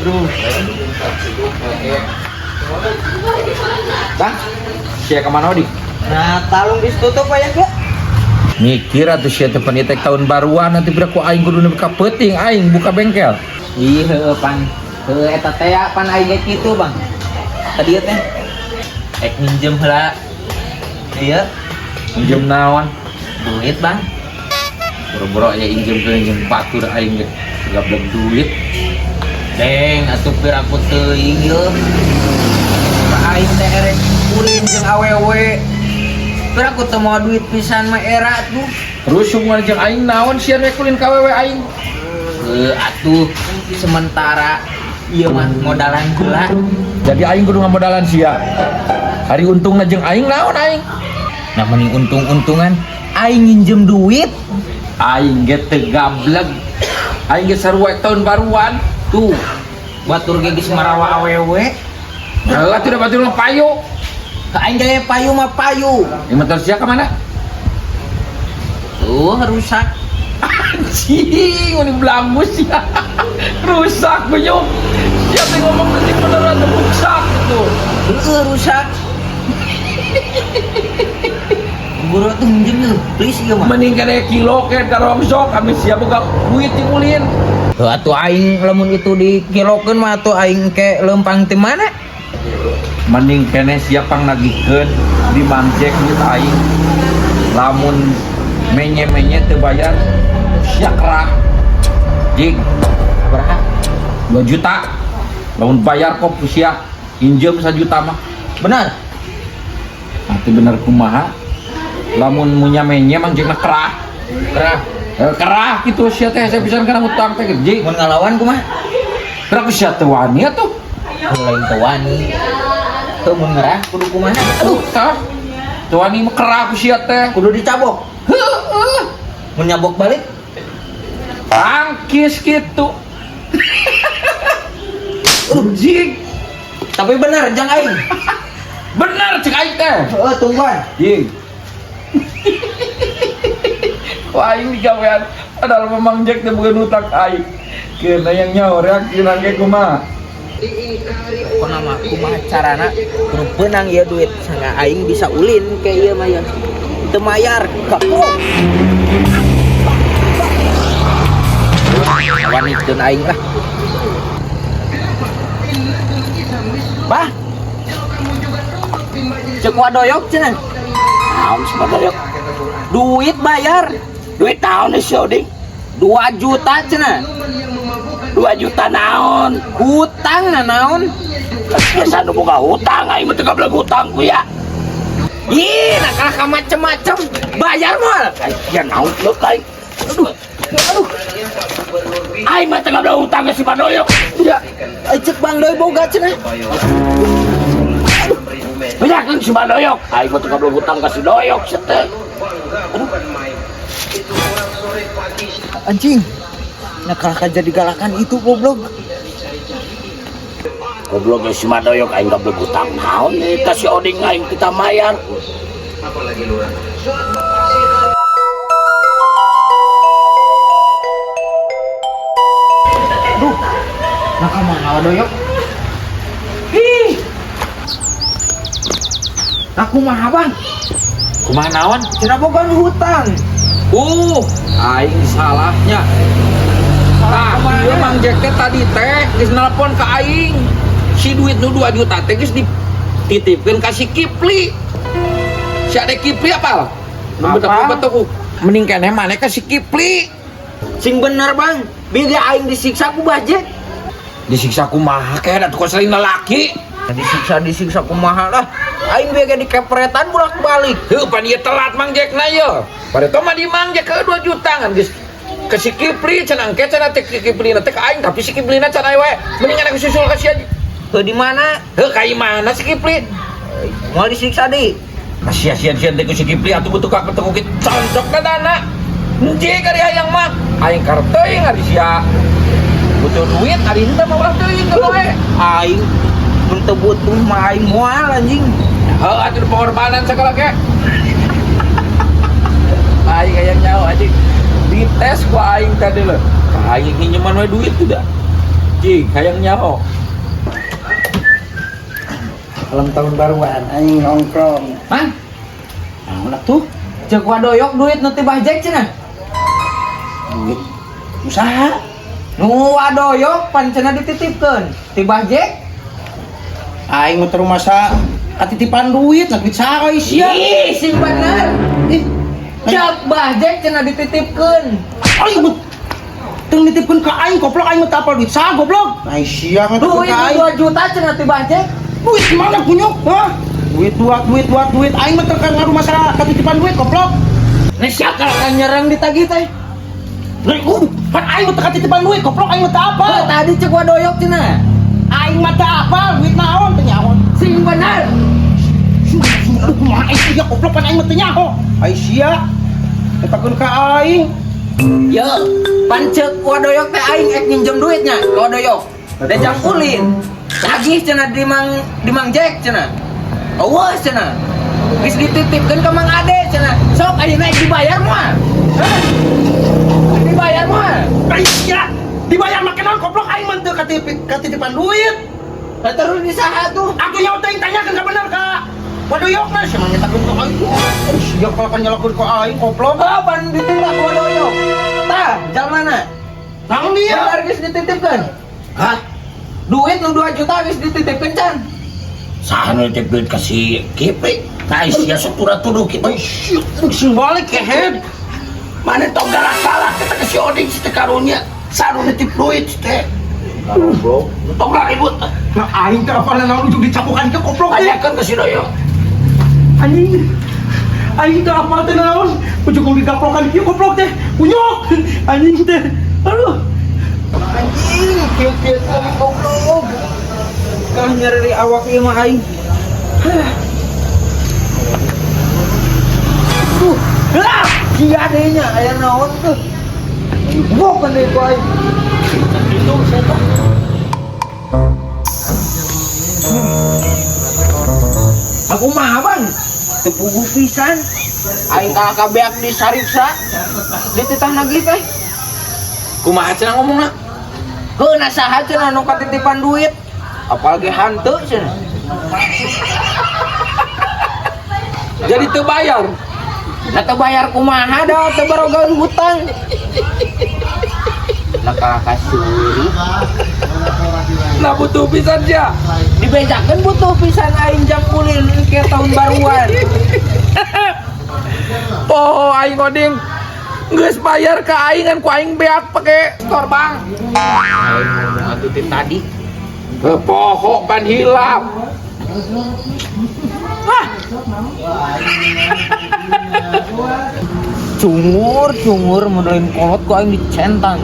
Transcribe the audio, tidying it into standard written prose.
Aduh. Bang, Sia ka mana di? nah talung geus tutup aya ge. Mikir atuh sia teh pan ieu teh tahun baruan nanti pira ku aing kudu nepi ka peuting aing buka bengkel. Ih, heueuh pan. Heueuh eta teh ya, pan aing ge kitu, Bang. Tadi teh ek minjem heula. Iya, Minjem naon? duit, Bang. Boro-boro aya injem ke injem batur aing ge gablek duit. Deng, atuh pir aku teuing yeuh. Ka aing teh erek ulin jeung awewe. Pir aku teu mawa duit pisan mah era tuh. Terus hubungan jeung aing naon sia rek ulin ka awewe aing? Heuh atuh sementara ieu mah modalan heula. Jadi aing kudu ngamodalan sia. Hari untungna jeung aing naon aing? Nah mending untung-untungan aing nginjem duit Aing ge teu gablek. Aing ge sarua tahun baruan. tuh. Batur ge geus marawa awewe. Heuh atuh da batur mah payu. Ka aing ge payu mah payu. Ieu motor sia ka mana? Tuh rusak. Anjing, ini belangus ya. Rusak benyuk. Siapa yang ngomong nanti beneran rusak gitu. Heueuh rusak. Guru tuh minjem yeuh, please ieu mah. Mending kana kilo ke karongsok kami siap boga duit jeung ulin. Heuh atuh aing lamun itu dikilokeun mah atuh aing ke leumpang ti mana? Mending kene siap pangnagihkeun di Mang Jack duit aing. Lamun menye-menye teu bayar sia kerah. Jing, Berapa? 2 juta. Lamun bayar kok sia injem 1 juta mah. Benar. Nanti bener kumaha? Lamun munya menye Mang Jack kerah. Kerah. Kerah gitu sia teh saya pisan kana utang teh jing. Mun ngalawan kumaha? Kerah ku sia teu wani atuh. Lain teu wani. Teu mun ngerah kudu kumaha? Aduh, tah. Teu wani mah kerah ku sia teh. Kudu dicabok. Heueuh. Mun nyabok balik Tangkis gitu. Jing. Tapi bener jang aing. Bener cek aing teh. Heeh, tungguan. Jing. Wah aing digawean padahal Mang Jack teh bukan utang aing. Keuna yang nyaur yakin ge kumaha. Pokona mah kumaha carana kudu beunang ieu duit sangga aing bisa ulin ke ieu mah ya. Teu mayar kapok. Wanikeun aing lah. Bah. Cek wadoyok cenah. Naon si Badoyok? Duit bayar Duit naon si Oding? 2 juta cenah. 2 juta naon? Hutang na naon? Biasa nu boga hutang aing mah teu gablek hutang ku ya. Ih, nah kalah ka macem-macem. Bayar moal. Ya naon leuk aing. Aduh. Aduh. Aing mah teu gablek hutang ka si Badoyok. Ya, cek Bang Doi boga cenah. Bejakeun si Badoyok. Aing mah teu gablek hutang ka si Doyok sia teh. Anjing. Nah kalah ka jadi galakan itu goblok. Goblok si Badoyok aing gablek hutang naon ka si Oding aing kita mayar. Aduh. Nah kumaha Doyok? Ih. Nah kumaha Bang? Kumaha naon? Cenah boga hutang. Aing salahnya. Tah, ieu Mang Jack teh tadi teh geus nelpon ka aing. Si duit nu 2 juta teh geus dititipkeun ka si Kipli. Si Ade Kipli apal? Nu Apal? betul mending keneh maneh ka si Kipli. Sing bener Bang, bieu aing disiksa ku Bah Jack. Disiksa kumaha keh da tukang sering lelaki. Disiksa kumaha lah. Aing bieu ge dikepretan bolak-balik. Heuh pan ieu telat Mang Jack na ieu. Bareto mah di Mang Jack ke 2 juta ngan geus ke si Kipli cenah engke cenah teh si Kipli na teh ka aing tapi si Kipli na cenah we. Mendingan aku susul ka si aja. Heuh di mana? Heuh ka imana si Kipli? Moal disiksa deui. Sia-sia teh ku si Kipli atuh butuh ka ketemu ki concok na dana. Henteu kari hayang mah. Aing karep teuing ari sia. Butuh duit ari henteu mah ulah teuing ka bae. Aing mun teu butuh mah aing moal anjing. Heuh atuh pengorbanan sagala ge. Aing hayang nyaho anjing. Dites ku aing tadi lho. Aing nginjeman we duit udah. Cing, hayang nyaho. Malam tahun baruan aing nongkrong. Mang, Naon atuh? Ceuk Wadoyok duit nu ti Bah Jack cenah. Duit usaha. Nu Wadoyok pan cenah dititipkeun ti Bah Jack. Aing mah terus masa katitipan duit, nah duit saha euy sia? Ih, sing bener. Ih, Ceuk Bah Jack cenah dititipkeun. Aing mah teu nitipkeun ka aing goblok, aing mah teu apal duit saha goblok. Ai sia ngatepkeun Duit ka aing. 2 juta cenah ti Bah Jack. Duit mana kunyuk? Hah? Duit duit duit duit duit aing mah teu ngaruh masalah katitipan duit goblok. Nih siapa nyerang ditagih teh? Lah, pan aing mah teu katitipan duit goblok, aing mah teu apal. Oh, tadi ceuk Wadoyok cenah. Aing mah teu apal duit naon teu nyaho. Sing bener. Aduh, kumaha ai sia goblok, pan aing mah teu nyaho. Ai sia. Tetakeun ka aing. Yo, pan ceuk Wadoyok teh aing ek minjem duitnya ke Wadoyok. Da jang ulin. Tagih cenah di Mang Jack cenah. Awas cenah. Geus dititipkeun ka Mang Ade cenah. Sok ayeuna ek dibayar moal? Hah? Dibayar moal? Ai sia, dibayar make naon goblok, aing mah teu katitipan duit. Lah terus di saha tuh? Aku nyawa teuing, tanyakeun ka bener ka Wadoyok mah sia mah nyetakeun ka aing. Ai sia kalau kan nyalakeun ka aing goblok. Oh, pan dititip ku Wadoyok. Tah, jalmana? Naon dia? Bener geus dititipkeun. Hah? Duit nu 2 juta geus dititipkeun can. Saha nu nitip duit ka si Kipli? Nah, sia sok tuduh kitu. Ai sia, sing balik kehed. Mana tong galak-galak kita ke si Oding si teh karunya. Saha nu nitip duit si teh? Goblok. Tong lah ribut. Nah aing teh apal naon ujung dicapukan ke goblok. Tanyakeun ke si Doyok. Anjing. Aing teh apal teh naon? Ujung digaplokan kieu goblok teh. Kunyuk. Anjing teh. Aduh. Anjing, kieu-kieu kami goblok. Kah nyeri awak ieu mah aing. Hah. Tuh, lah, sia deui nya aya naon tuh. Bukan deui ku aing. Itu saya tuh. Aku mah bang, teu puguh pisan. Aing kalah beak di sariksa. Dititah nagih teh. Kumaha cenah ngomongna? Heuh, na saha cenah nu katitipan duit? Apalagi hantu cenah. Jadi teu bayar. Nah teu bayar kumaha da teu baroga hutang. Nah kalah kasuri. Nah butuh pisan sia. Dibejakeun butuh pisan aing jam ulin ke tahun baruan. Oh, aing Oding. Geus bayar ka aing kan ku aing beak pake store bang. Aing ngomong atuh ti tadi. Poho pan hilap. Ah. Cungur, cungur modalin kolot ku aing dicentang.